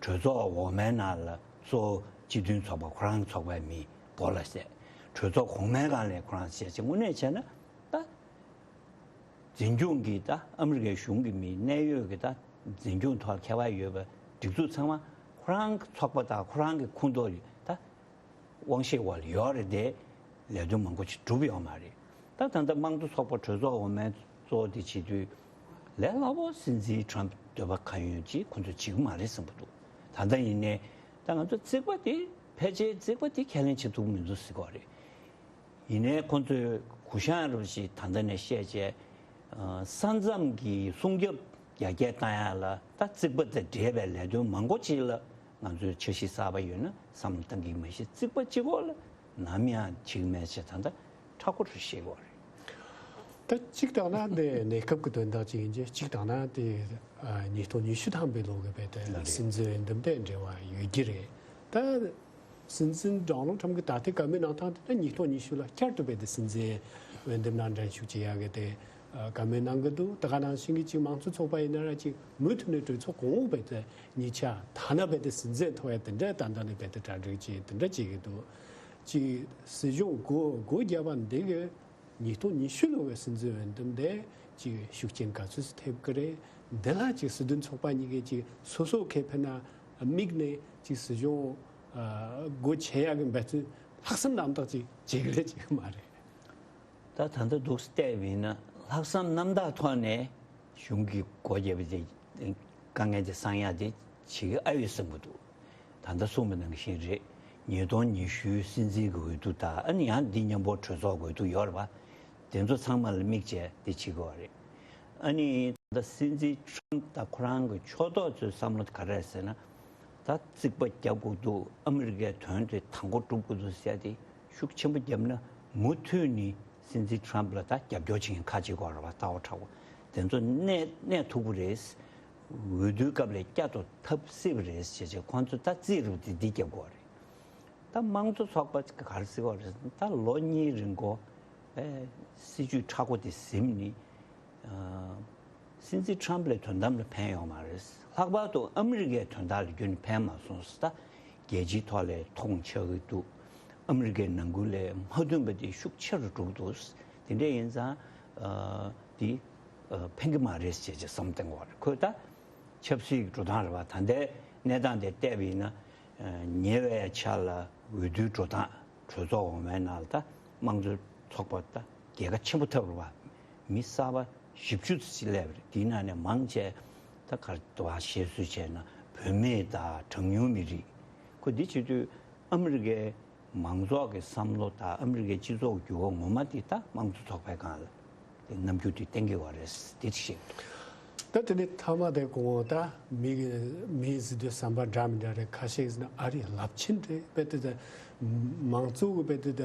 གྲོས་ཚོགས་འོག་མའི་ནང་ལ་གཙོ་བོ་སྤྱི་མཐུན་ཚོགས་པ་ཁོ་རང་ཚོགས་པའི་མི་སྒོ་ལ་བསྡད། གྲོས་ཚོགས་གོང་མའི་སྒང་ལ་ཁོ་རང་བྱས་ཙང་དངོས་གནས་བྱས་ན་ད་འཛིན་སྐྱོང་གི་ད་ཨ་མི་རི་ཀའི་གཞུང་གི་མི་གནད་ཡོད་ཀྱི་ད་འཛིན་སྐྱོང་ཐོག་ཁྱད་པར་ཡོད་པའི་སྒྲིག་འཛུགས་ཚང་མ་ཁོ་རང་གི་ཚོགས་པ་དང་ཁོ་རང་གི་ཁོངས་གཏོགས་ཡོད་ད། དབང་ཤེད་འོག་ལ་ཡོད་རེད་དེ། ལས་དོན་མང་པོ་ཞིག་གྲུབ་ཡོད་མ་རེད། ད་ད་ལྟ་དམངས་གཙོ་ཚོགས་པ་གྲོས་ཚོགས་འོག་མའི་གཙོ་བོ་དེ་བྱེད་དུས་ལས་སླ་པོ་སྲིད་འཛིན་ཊམ་འདོད་པ་གང་ཡོད་ཅིག་ཁོང་ཚོས་བྱེད་ཀྱི་མ་རེད་བསམ་གྱི་འདུག་ད་ལྟ་ཡིན་ནའི་ད་ང་ཚོ་རྩིག་པ་དེ་ཕལ་ཆེར་རྩིག་པ་དེ་ཁས་ལེན་བྱེད་ཐུབ་མི་འདུག་ཟེར་གྱི་ཡོད་རེད། ཡིན་ནའི་ཁོང་ཚོས་གུ་ཤང་རུ་ཞིག་ད་ལྟ་ནས་བཤད་བྱས། ས་མཚམས་ཀྱི་སྲུང་སྐྱོབ་ཡར་རྒྱས་བཏང་ཡག་ལ་ད་རྩིག་པ་དང་འབྲེལ་བའི་ལས་དོན་མང་པོ་ཅིག་ལ་ང་ཚོས་འཆར་གཞི་གསར་པ་ཡོད་ན་བསམ་བློ་གཏང་གི་མ་གཞི་རྩིག་པ་གཅིག་པོ་ལ་ནམ་ཡང་འཇིགས་མེད་ཅེས་ད་ལྟ་མཁྲེགས་པོ་རུ་བཤད་དགོས་རེད། ད་གཅིག་བཏང་ན་འདི་གནས་སྐབས་ཀྱི་དོན་དག་ཅིག་ཡིན་གྱི། གཅིག་བཏང་ན་དེ་ཉིས་སྟོང་ཉི་ཤུ་ཐམ་པའི་ལོ་གི་བར་དུ་ལགས་རེད། སྲིད་འཛིན་འོས་འདེམས་དེ་འབྲེལ་བ་ཡོད་ཀྱི་རེད། ད་སྲིད་འཛིན་ཌོ་ནལ་ཁྲམ་གྱི་ད་ལྟའི་བཀའ་མོལ་གནང་སྟངས་དེ་ད་ཉིས་སྟོང་ཉི་ཤུ་ལ་བསྐྱར་དུ་བར་དུ་སྲིད་འཛིན་འོས་འདེམས་ནང་འགྲན་ཞུགས་བྱེད་ཡག་གི་དེ་བཀའ་མོལ་གནང་གི་འདུག་ད་ག་ནང་བཞིན་གྱི་ཅིག་མང་གཙོ་ཚོགས་པ་ཡིན་ན་ར་ཅིག་མུ་མཐུད་ནས་གྲོས་ཚོགས་གོང་འོག་བར་དུ་གཉིས་ཆ་ཐ་ན་བར་དུ་སྲིད་འཛིན་ཐོབ་ཡག་དེ་འདྲ་ད་ལྟ་ནས་བར་དུ་གྲ་སྒྲིག་བྱེད་དེ་འདྲ་བྱེད་ཀྱི་འདུག་ཅིག་སྲིད་གཞུང་སྒོ་སྒོ་བརྒྱབ་པ་འདི་གི་ཉིས་སྟོང་ཉི་ཤུ་ལོ་བའི་སྲིད་འཛིན་འོས་འདེམས་དེ་ཅིག་ཤུགས་རྐྱེན་ག་ཚོད་ཐེབས་ཀྱི་རེད། འདི་ལ་ཅིག་སྲིད་དོན་ཚོགས་པ་གཉིས་ཀས་ཅིག་སོ་སོ་ཁེ་ཕན་ན་དམིགས་ནས་ཅིག་སྲིད་གཞུང་སྒོ་ཕྱེ་ཡག་གི་འབད་བརྩོན་ལྷག་བསམ་རྣམ་དག་ཅིག་བྱེད་ཀྱི་རེད་བྱེད་ཀྱི་མ་རེད། ད་ད་ལྟ་འདུག་སེ་བལྟས་པ་ཡིན་ན་ལྷག་བསམ་རྣམ་དག་ཐོག་ནས་གཞུང་གི་སྒོ་བརྒྱབ་པ་དེ་དཀའ་ངལ་དེ་སངས་ཡག་དེ་ བྱེད་ཀྱི་ཨ་ཡོད་བསམ་གྱི་འདུག། ད་ལྟ་གསུངས་པ་ནང་བཞིན་རེད། ཉིས་སྟོང་ཉི་ཤུའི་སྲིད་འཛིན་གྱི་འོས་བསྡུ་དང་ཨ་ནི་ཡང་འདི་མཉམ་པོ་གྲོས་ཚོགས་ཀྱི་འོས་བསྡུ་ཡོད་རེད་པ། དེ་ཚོ་ཚང་མ་ལ་དམིགས་བྱས་འདི་བྱེད་དགོས་པ་རེད། ཨ་ནི་ད་ལྟ་སྲིད་འཛིན་ཁྲམ་དང་ཁོ་རང་གི་ཕྱོགས་གཏོགས་ཚོའི་བསམ་བློ་དེ་ག་རེ་རེད་ཟེར་ན། ད་རྩིག་པ་རྒྱབ་དགོས་འདུག། ཨ་མི་རི་ཀའི་དོན་དེ་དང་པོ་སྒྲུབ་དགོས་འདུག་ཟེར་ཏེ་ཤུགས་ཆེན་པོ་བརྒྱབ་ན་མུ་མཐུད་ནས་སྲིད་འཛིན་ཁྲམ་ལ་ད་རྒྱབ་སྐྱོར་བྱེད་མཁན་ཁ་ཅིག་ཡོད་རེད་པ། ལྟ་བ་དྲག་པོ་དེ་ཚོ་གནས་གནས་ཐུབ་ཀྱི་རེད། འོས་བསྡུའི་སྐབས་ལ་བསྐྱར་དུ་ཐོབ་སྲིད་པ་རེད་ཟེར་བྱས་ཁོང་ཚོས་ད་རྩིས་རུ་དེ་འདི་རྒྱབ་དགོས་རེད། ད་དམངས་གཙོ་ཚོགས་པ་ག་རེ་ཟེར་བ་རེད། ད་ལོ་གཉིས་རིང་གོ་ཨེ་སྲིད་ཇུས་མཁྲེགས་པོ་དེ་ཟིན་ནས། ཨ། སྲིད་འཛིན་ཁྲམ་ལའི་དོན་དམ་ལ་ཕན་ཡོད་མ་རེད། ལྷག་པར་དུ་ཨ་མི་རི་ཀའི་དོན་དག་ལ་ཁྱོན་ནས་ཕན་མ་སོང་ཟེར། ད་རྒྱལ་སྤྱིའི་ཐོག་ལ་མཐོང་ཆགས་ཀྱི་འདུག། ཨ་མི་རི་ཀའི་ནང་ཁུལ་ལ་མ་མཐུན་པ་དེ་ཤུགས་ཆེ་རུ་འགྲོ་གི་འདུག། དེ་འདྲ་ཡིན་ཙང་། ཨ། དེ་ཨ་ཕན་གྱི་མ་རེད་ཟེར་བྱས་བསམ་བཏང་གི་ཡོད་རེད། ཁོས་ད་ཆབ་སྲིད་ཀྱི་འགྲོ་སྟངས་རེད་པ། ད་ལྟའི་གནས་སྟངས་དེ་བལྟས་པ་ཡིན་ན། ཉེ་བའི་ཆར་ལ་འོས་བསྡུའི་འགྲོ་སྟངས། གྲོས་ཚོགས་འོག་མའི་ནང་ལ་ད་དམངས་གཙོ་ཚོགས་པ་ད་རྒྱལ་ཁ་ཆེན་པོ་ཐོབ་རེད་པ། མི་གསར་པ་བཞི་བཅུ་ཙམ་ཅིག་སླེབས་རེད། དེའི་ནང་ནས་མང་ཆེ་ད་ག་རེ་བ་ཞེས་སུ་བྱས་ན་བུད་མེད་དང་གྲངས་ཉུང་མི་རིགས། ཁོ་འདི་བྱེད་དུས་ཨ་མི་རི་ཀའི་མང་ཚོགས་ཀྱི་བསམ་བློ་དང་ཨ་མི་རི་ཀའི་སྤྱི་ཚོགས་འགྱུར་བ་ངོ་མ་དེ་ད་དམངས་གཙོ་ཚོགས་པའི་སྒང་ལ་དེ་རྣམ་འགྱུར་དེ་བསྟན་གྱི་ཡོད་རེད། དེ་ཅིག་བཤད་འདུག། ད་དེ་ནས་མཐའ་མ་དེ་གོང་འོག་ད་མི་གི་མི་ཟེར་དུས་བསམ་པ་འདྲ་མི་འདྲ་རེད། ཁ་ཤས་ཟེར་ན་ཨ་རི་རླབས་ཆེན་རེད། དཔེ་དེ་ད་མང་གཙོ་གི་དཔེ་དེ་ད་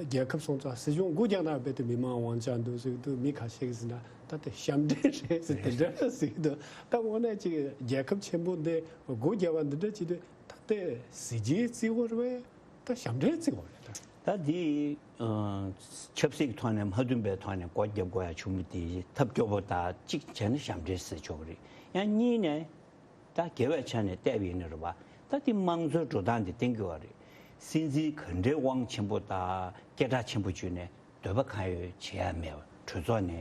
རྒྱལ་ཁབ་སོང་ཙང་སྲིད་གཞུང་སྒོ་རྒྱག་ན་དཔེ་དེ་མི་མང་དབང་ཆ་འདུག་ཟེར་གི་འདུག། མི་ཁ་ཤས་ཟེར་ན་ད་དེ་ཞབས་འདྲེན་རེད་ཟེར། དེ་འདྲ་ཟེར་གི་འདུག། ད་དངོས་གནས་ཅིག་རྒྱལ་ཁབ་ཆེན་པོ་འདི་སྒོ་རྒྱག་པ་འདི་འདྲ་བྱེད་དུས་ད་དེ་གཟི་བརྗིད་བརྩི་དགོས་རེད་པས། ད་ཞབས་འདྲེན་བརྩི་དགོས་རེད་ད། ད་འདི་ཨ་ཆབ་སྲིད་ཀྱི་ཐོག་ནས་མ་མཐུན་པའི་ཐོག་ནས་སྒོ་རྒྱབ་དགོས་ཡ་བྱུང་མི་དེ་ཐབས་སྐྱོ་པོ་དང་གཅིག་བྱས་ན་ཞབས་འདྲེན་ཟེར་ཆོག་གི་རེད། ཡང་གཉིས་ནས་ད་དགེ་བའི་ཆ་ནས་བལྟས་པ་ཡིན་ན་རེད་པ། ད་འདི་དམངས་གཙོའི་འགྲོ་སྟངས་འདི་བསྟན་གྱི་ཡོད་རེད། སྲིད་འཛིན་ག་འདྲའི་དབང་ཆེན་པོ་དང་སྐད་གྲགས་ཆེན་པོ་བརྒྱུད་ནས་འདོད་པ་གང་ཡོད་བྱེད་ཡ་མེད་པ། གྲོས་ཚོགས་ནས་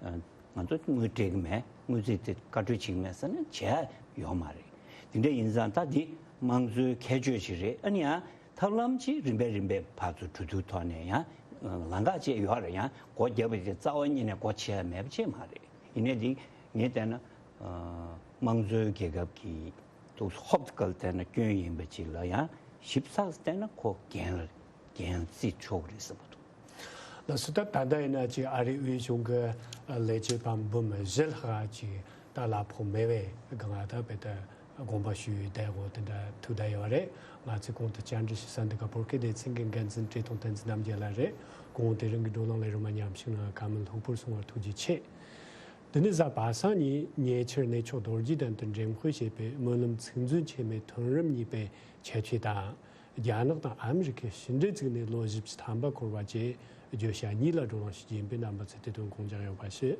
ཨ་ང་ཚོ་དངུལ་སྤྲད་ཀྱི་མེད། དངུལ་རྩིས་དེ་བཀའ་འཁྲོལ་བྱེད་ཀྱི་མེད་ཟེར་ན་བྱེད་ཡ་ཡོད་མ་རེད། དེ་འདྲ་ཡིན་ཙང་ད་འདི་དམངས་གཙོའི་ཁྱད་ཆོས་ཅིག་རེད། ཨ་ནི་ཡང་ཐབས་ལམ་གྱིས་རིམ་པས་རིམ་པས་ཕར་ཚུར་གྲོས་བསྡུར་ཐོག་ནས་ཡང་ལམ་ཁ་བཅས་ཡོད་རེད། ཡང་སྒོ་བརྒྱབ་པ་དེ་རྩ་བ་ཉིད་ནས་སྒོ་ཕྱེ་ཡ་མེད་པ་ཅིག་མ་རེད། ཡིན་ནའི་འདི་ངས་བལྟས་ན་ཨ་དམངས་གཙོའི་རྒྱལ་ཁབ་ཀྱི་ཐུགས་ཧོབ་ཏེ་གལ་བལྟས་ན་སྐྱོན་ཡིན་པ་ཅིག་ལ་ཡང་ཞིབ་ཚགས་བལྟས་ན་ཁོ་འགན་ལ་འགན་རྩིས་ཆོག་གི་རེད་བསམ་པ་འདུག། ལགས་སོ། ད་ད་ལྟ་ཡིན་ན་ཅིག་ཨ་རིའི་དབུས་གཞུང་གི་ལས་བྱེད་པ་འབུམ་བཞི་ལྷག་ཅིག་ད་གླ་ཕོགས་མེད་པའི་སྒང་ལ་ད་དཔེ་ད་དགོངས་པ་ཞུས་བསྡད་ཡོད། དེ་འདྲ་ཐུག་བསྡད་ཡོད་རེད། ང་ཚོས་གོང་དུ་བཅར་འདྲི་ཞུ་ས་འདི་ག་བོད་སྐད་སྡེ་ཚན་གྱི་འགན་འཛིན་བཀྲས་མཐོང་བསྟན་འཛིན་རྣམ་རྒྱལ་ལགས་རེད། གོང་དེ་རིང་གི་བགྲོ་གླེང་ལས་རིམ་མཉམ་ཞུགས་གནང་བཀའ་མོལ་ལྷུག་པོར་གསུང་བར་ཐུགས་རྗེ་ཆེ། འདི་ནི་གཟའ་པ་སངས་ཉིན་ཉེ་ཆར་གནས་མཆོག་རྡོ་རྗེ་གདན་དུ་འགྲེམས་སྤེལ་བྱས་པའི་སྨོན་ལམ་ཚིག་མཛོད་ཆེན་མོའི་མཐོང་རིམ་གཉིས་པའི་ཆེད་ཆོས་དང་། རྒྱ་ནག་དང་ཨ་མི་རི་ཀའི་ཕྱི་འབྲེལ་བཙུགས་ནས་ལོ་བཞི་བཅུ་ཐམ་པ་འཁོར་བ་བཅས་བརྗོད་བྱ་གཉིས་ལ་བགྲོ་གླེང་ཞུ་རྒྱུ་ཡིན་པས་རྣམ་པ་ཚོས་དེ་དོན་དགོངས་འཇགས་ཡོད་པ་ཞུ།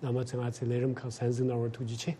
རྣམ་པ་ཚོས་ང་ཚོའི་ལས་རིམ་ཁག་གསན་གཟིགས་གནང་བར་ཐུགས་རྗེ་ཆེ།